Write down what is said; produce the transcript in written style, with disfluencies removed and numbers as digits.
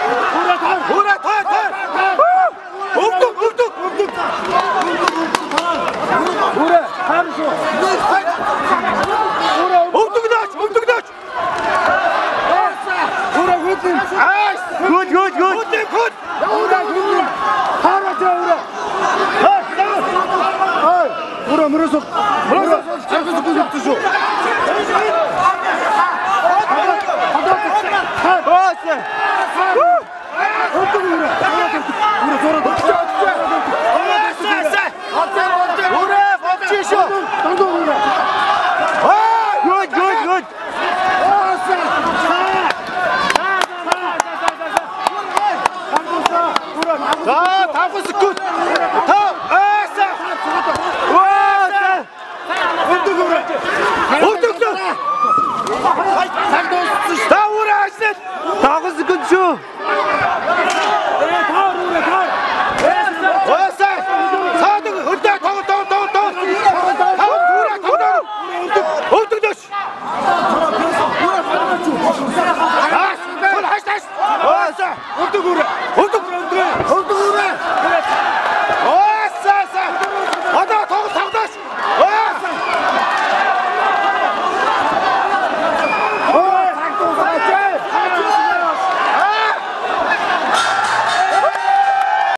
Үрэ таа таа. Өвдөг өвдөг өвдөг. Үрэ таар шүү. Үрэ өвдөг дооч өвдөг дооч. Үрэ хөдлөн. Ааш. Гүд гүд гүд. Хөдлөн хөд. Үрэ хөдлөн. Таараач үрэ. Ай, үрэ мөрөөс. Мөрөөс чагс гүн шүү. Оос. Өвдөг үрэ. Үрэ зураад. Үрэ бовч шүү. Дандаа үрэ. Гүд гүд гүд. За 5 секунд. 5 ааса. Оос. Өвдөг үрэ. Өвдөг дөө. Цаг дууссан шүү. Та үрэ ажиллаа. 5 секунд шүү. Таар үрэ таар. Оосаа. Саадаг хөлдөө тав тав тав тав. Тав үрэ тав тав. Өвдөг дөөш. Аас. Хөл хаш хаш. Оосаа. Өвдөг үрэ.